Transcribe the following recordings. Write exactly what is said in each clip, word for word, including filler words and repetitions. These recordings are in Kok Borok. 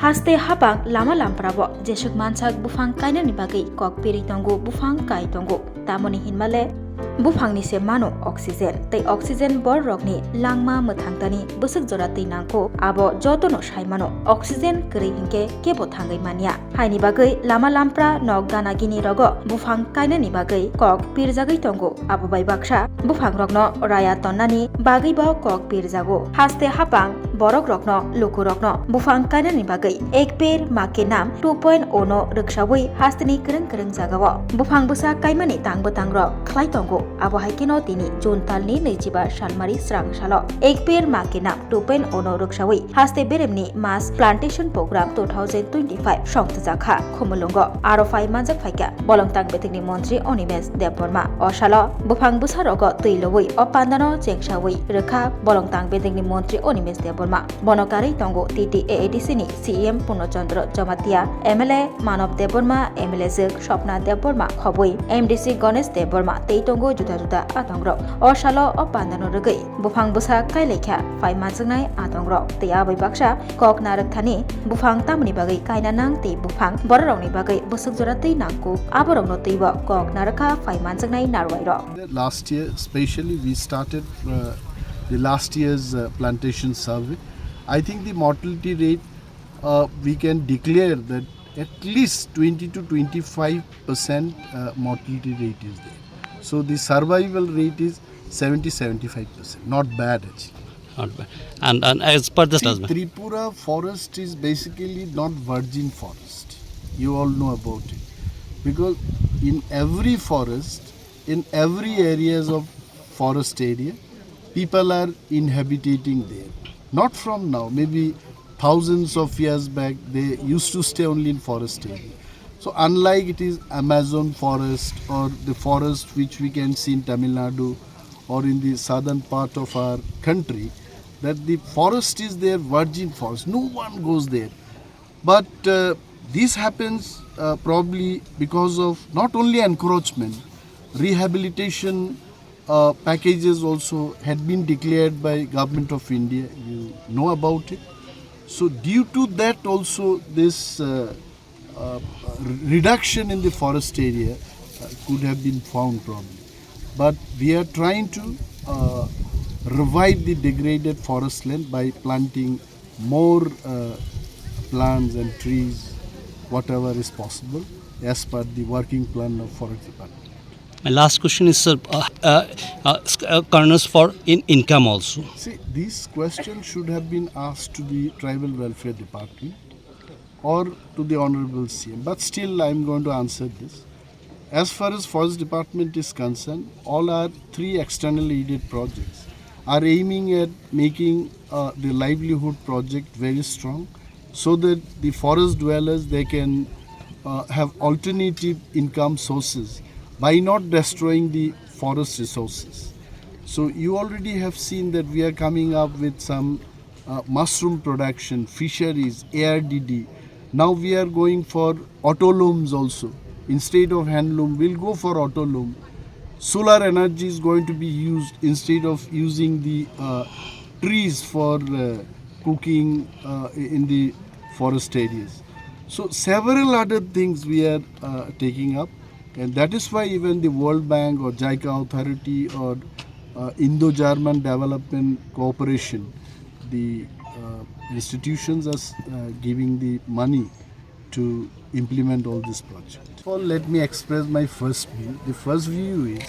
Haste hapang lama lamprabo jeswk mansak buphang kainani bagwi kok piri tongo, buphang kai tongo. Tamoni hinmale buphangni se mano oxygen, tei oxygen bororokni langma mwthangtani bwswk jora twi nangkuk, abo jotono sai mano. Oxygen kwrwi hinkhe kebo thangwi manya. Haini bagwi lama lampra nok gana gini rogo buphang kainani bagwi kok pirjagwi tongo. Abo bai baksa buphangrokno raya tonnani bagwi bo kok pirjago. Haste hapang borokrokno, lukurokno buphang kainani bagwi Ek Ped Maa Ke Naam two point oh no rwksaui hasteni kwrwng kwrwng jagao buphang bwsa kaimani tang bwtangrok khlai tongo. Abo hai kheno tini June talni naichiba salmari srang salo Ek Ped Maa Ke Naam two point oh no rwksaui haste beremni mass plantation program two thousand twenty-five songtwjakha Khumulwngo. Aro phai manjak phaikha Bolongtang Bedekni Montri Animesh Debbarma. O salo buphang bwsarogo twi lobwi o pandano chengsaui rwkha Bolongtang Bedekni Montri Animesh Debbarma. Bono karwi tongo T T A A D C ni C E M Purno Chandra Jamatia, M L A Manav Debbarma, M L A jwk Swapna Debbarma khobwi, M D C Ganesh Debbarma tei tongo juda juda adongrok. O salo o pandano rwgwi buphang bwsa kailaikha phai manjaknai adongrok tei abai baksa kok narwkthani buphang tamoni bagwi kaina nang tei buphang bororokni bagwi bwswk jora twi nangkuk, aborokno twibo kok narwkha phai manjaknai narwairok. Last year, specially, we started uh, the last year's uh, plantation survey. I think the mortality rate, uh, we can declare that at least twenty to twenty-five percent uh, mortality rate is there. So the survival rate is seventy, seventy-five percent. Not bad, actually. Not bad. And, and as per the See, Tripura forest is basically not virgin forest. You all know about it. Because in every forest, in every areas of forest area, people are inhabiting there. Not from now, maybe thousands of years back, they used to stay only in forest area. So unlike it is Amazon forest or the forest which we can see in Tamil Nadu or in the southern part of our country, that the forest is there, virgin forest. No one goes there. But uh, this happens uh, probably because of not only encroachment, rehabilitation uh, packages also had been declared by Government of India. You know about it. So due to that also, this uh, uh, reduction in the forest area uh, could have been found probably. But we are trying to uh, revive the degraded forest land by planting more uh, plants and trees, whatever is possible, as per the working plan of Forest Department. My last question is, sir, uh, uh, uh, sc- uh, corners for in income also. See, this question should have been asked to the Tribal Welfare Department or to the Honorable C M, but still I am going to answer this. As far as Forest Department is concerned, all our three external aided projects are aiming at making uh, the livelihood project very strong, so that the forest dwellers, they can uh, have alternative income sources by not destroying the forest resources. So you already have seen that we are coming up with some uh, mushroom production, fisheries, A R D D. Now we are going for auto looms also. Instead of handloom, we'll go for auto loom. Solar energy is going to be used instead of using the uh, trees for uh, cooking uh, in the forest areas. So several other things we are uh, taking up, and that is why even the World Bank or JICA Authority or uh, Indo-German Development Cooperation, the uh, institutions are uh, giving the money to implement all this project. First of all, let me express my first view. The first view is,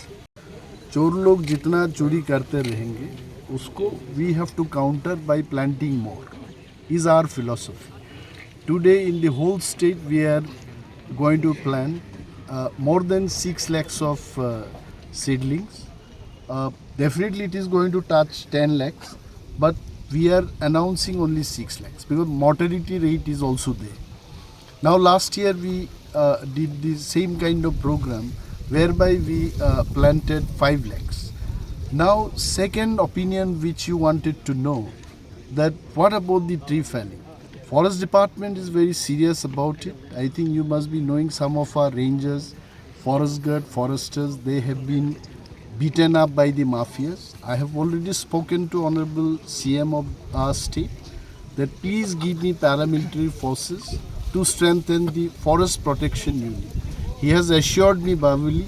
चोर लोग जितना चोरी करते रहेंगे, उसको we have to counter by planting more, is our philosophy. Today in the whole state we are going to plant uh, more than six lakhs of uh, seedlings. Uh, definitely it is going to touch ten lakhs, but we are announcing only six lakhs because mortality rate is also there. Now last year we uh, did the same kind of program whereby we uh, planted five lakhs. Now second opinion which you wanted to know, that what about the tree felling? Forest department is very serious about it. I think you must be knowing some of our rangers, forest guard, foresters, they have been beaten up by the mafias. I have already spoken to Honorable C M of our state. that please give me paramilitary forces to strengthen the forest protection unit. He has assured me verbally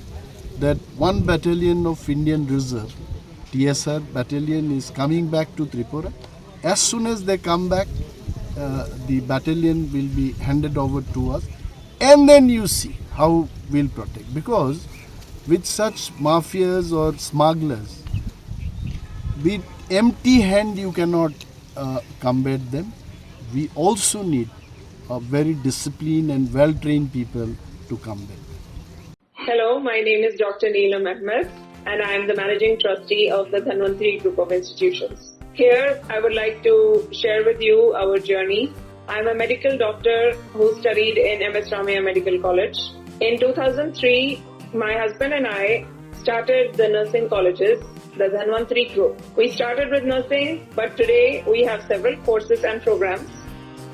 that one battalion of Indian Reserve, T S R battalion, is coming back to Tripura. As soon as they come back, uh, the battalion will be handed over to us, and then you see how we'll protect. Because with such mafias or smugglers, with empty hand you cannot uh, combat them. We also need a very disciplined and well-trained people to combat them. Hello, my name is Doctor Neelam Ahmed, and I am the Managing Trustee of the Dhanvantri Group of Institutions. Here, I would like to share with you our journey. I'm a medical doctor who studied in M S Ramaiah Medical College. In two thousand three, my husband and I started the nursing colleges, the Dhanvantri Group. We started with nursing, but today we have several courses and programs: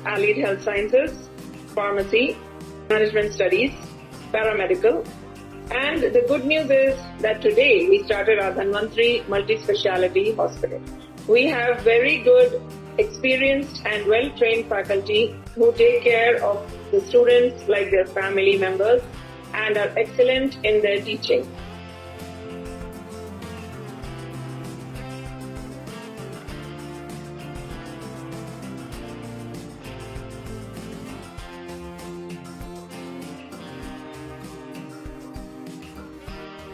allied health sciences, pharmacy, management studies, paramedical. And the good news is that today we started our Dhanvantri Multi-Speciality Hospital. We have very good, experienced and well-trained faculty who take care of the students like their family members and are excellent in their teaching.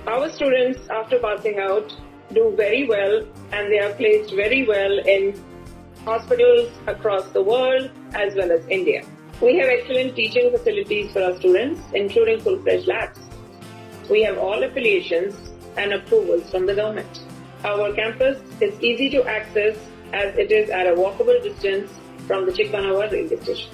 Our students, after passing out, do very well and they are placed very well in hospitals across the world as well as India. We have excellent teaching facilities for our students, including full-fledged labs. We have all affiliations and approvals from the government. Our campus is easy to access as it is at a walkable distance from the Chikmanawa railway station.